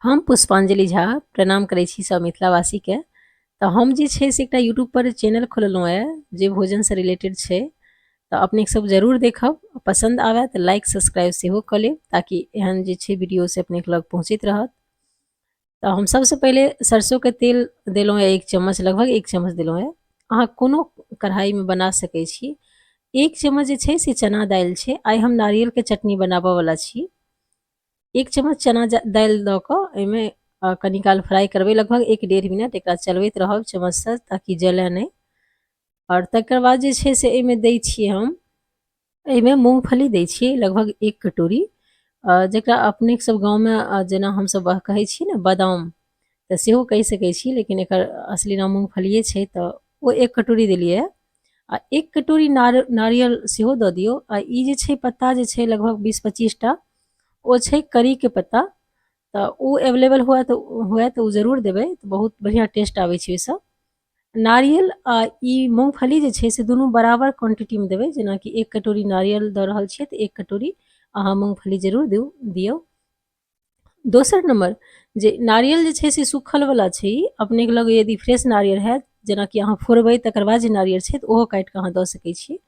हम पुष्पांजलि झा प्रणाम करै छी सब मिथिलावासीके। तऽ हम जे छै से एकटा यूट्यूबपर चैनल खोललहुँ यऽ जे भोजनसँ रिलेटेड छै, तऽ अपने सब जरूर देखब। पसन्द आबय तऽ लाइक सब्सक्राइब सेहो कऽ लेब, ताकि एहन जे छै वीडियो से अपनेके लग पहुँचैत रहत। तऽ हम सबसँ पहिले सरसोके तेल देलहुँ यऽ 1 चम्मच, लगभग 1 चम्मच देलहुँ यऽ। अहाँ कोनो कढ़ाइमे बना सकै छी। 1 चम्मच जे छै से चना दालि छै। आइ हम नारियलके चटनी बनाबऽवला छी। 1 चम्मच चना दालि दऽ कऽ एहिमे कनी काल फ्राइ करबै, लगभग 1-1.5 मिनट एकरा चलबैत रहब चम्मचसँ ताकि जलय नहि। आओर तकर बाद जे छै से एहिमे दै छियै हम, एहिमे मूँगफली दै छियै लगभग 1 कटोरी, जकरा अपने सब गाँवमे जेना हमसब कहै छियै ने बादाम, तऽ सेहो कहि सकै छी, लेकिन एकर असली नाम मूँगफलिए छै। तऽ ओ 1 कटोरी देलियै आ 1 कटोरी नारियल सेहो दऽ दियौ। आ ई जे छै पत्ता जे छै लगभग 20-25 टा, ओ छै करीके पत्ता, तऽ ओ एवेलेबल हुए तऽ ओ जरूर देबै, तऽ बहुत बढ़िआँ टेस्ट आबै छै ओहिसँ। नारियल आ ई मूँगफली जे छै से दुनू बराबर क्वान्टिटीमे देबै, जेनाकि 1 कटोरी नारियल दऽ रहल छियै तऽ 1 कटोरी अहाँ मूँगफली जरूर दियौ। दोसर नम्बर जे नारियल जे छै से सूखलवला छै, ई अपनेके लग यदि फ्रेश नारियल हैत, जेनाकि अहाँ फोड़बै तकर बाद जे नारियल छै, तऽ ओहो काटिकऽ अहाँ दऽ सकै छी।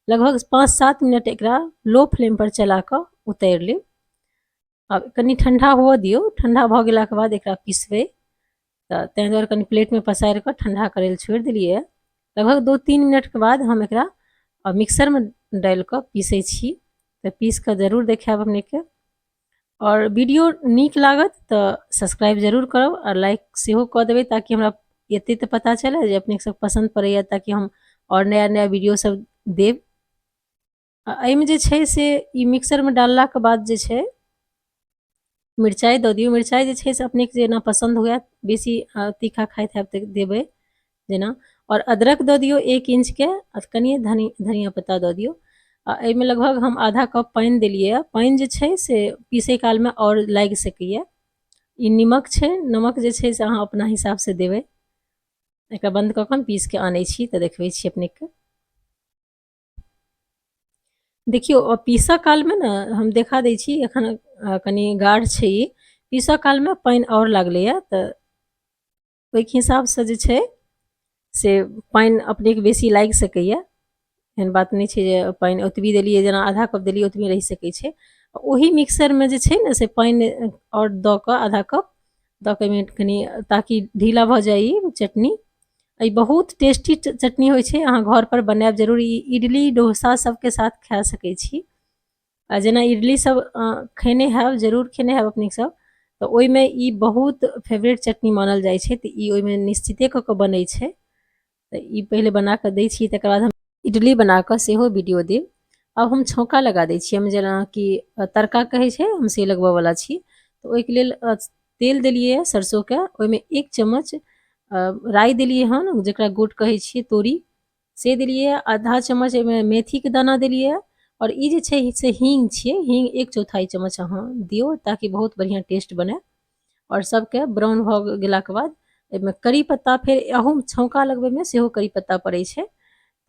लगभग 5-7 मिनट एकरा लो फ्लेमपर चला कऽ उतारि लेब। आब कनि ठण्डा हुअ दियौ। ठण्डा भऽ गेलाके बाद एकरा पिसबै, तऽ ताहि दुआरे कनि प्लेटमे पसारि कऽ ठण्डा करै लए छोड़ि देलियै। लगभग 2-3 मिनटके बाद हम एकरा मिक्सरमे डालि कऽ पीसै छी, तऽ पीस कऽ जरूर देखायब अपनेके। आओर वीडियो नीक लागत तऽ सब्सक्राइब जरूर करब आ लाइक सेहो कऽ देबै, ताकि हमरा एते तऽ पता चलए जे अपनेके सब पसन्द पड़ैया, ताकि हम आओर नया नया वीडियो सब देब। आ एहिमे जे छै से ई मिक्सरमे डाललाके बाद जे छै मिरचाइ दऽ दियौ। मिरचाइ जे छै से अपनेके जेना पसन्द हुए, बेसी तीखा खाइत हैब तऽ देबै जेना। आओर अदरक दऽ दियौ 1 इंचके, आ कनिए धनिया पत्ता दऽ दियौ। आ एहिमे लगभग हम आधा कप पानि देलियै। पानि जे छै से पीसै कालमे आओर लागि सकैए। ई निमक छै, नमक जे छै से अहाँ अपना हिसाबसँ देबै। एकरा बन्द कऽ कऽ हम पीसके आनै छी तऽ देखबै छी अपनेके। देखियौ, पीसऽ कालमे ने हम देखा दै छी, एखन कनि गाढ़ छै ई। पीसऽ कालमे पानि आओर लागलैए, तऽ ओहिके हिसाबसँ जे छै से पानि अपनेके बेसी लागि सकैए। एहन बात नहि छै जे पानि ओतबी देलियै, जेना आधा कप देलियै ओतबी रहि सकै छै। ओही मिक्सरमे जे छै ने से पानि आओर दऽ कऽ, आधा कप दऽ कऽ ओहिमे कनि, ताकि ढीला भऽ जाय ई चटनी। ई बहुत टेस्टी चटनी होइ छै, अहाँ घरपर बनायब जरूर। ई इडली डोसा सबके साथ खा सकै छी। आ जेना इडली सब खेने हैब, जरूर खेने हैब अपने सब, तऽ ओहिमे ई बहुत फेवरेट चटनी मानल जाइ छै, तऽ ई ओहिमे निश्चिते कऽ कऽ बनै छै। तऽ ई पहिले बना कऽ दै छी, तकर बाद हम इडली बना कऽ सेहो वीडियो देब। आब हम छौंका लगा दै छी। हम जेनाकि तड़का कहै छै, हम से लगबऽवला छी। तऽ ओहिके लेल तेल देलियै सरसोके, ओहिमे 1 चम्मच राइ देलियै हन, जकरा गोट कहै छियै तोरी, से देलियै। आधा चम्मच एहिमे मेथीके दाना देलियै। आओर ई जे छै से हींग छियै, हींग 1/4 चम्मच अहाँ दियौ, ताकि बहुत बढ़िआँ टेस्ट बनै। आओर सबके ब्राउन भऽ गेलाके बाद एहिमे करी पत्ता, फेर अहूमे छौंका लगबैमे सेहो करी पत्ता पड़ै छै,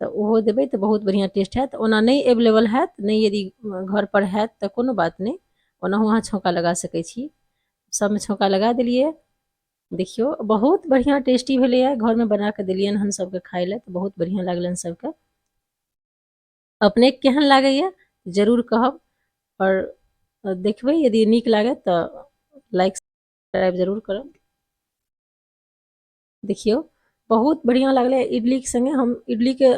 तऽ ओहो देबै तऽ बहुत बढ़िआँ टेस्ट हैत। ओना नहि एवेलेबल हैत, नहि यदि घरपर हैत तऽ कोनो बात नहि, ओनाहु अहाँ छौंका लगा सकै छी। सबमे छौंका लगा देलियै। देखियौ, बहुत बढ़िआँ टेस्टी भेलैए। घरमे बना कऽ देलियनि हन सबके खाइ लए, तऽ बहुत बढ़िआँ लागलनि सबके। अपनेके केहन लागैए जरूर कहब, आओर देखबै यदि नीक लागत तऽ लाइक सब्सक्राइब जरूर करब। देखियौ, बहुत बढ़िआँ लागलै इडलीके सङ्गे। हम इडलीके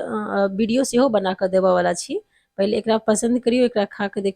वीडियो सेहो बना कऽ देबऽवला छी। पहिले एकरा पसन्द करियौ, एकरा खा कऽ देखू।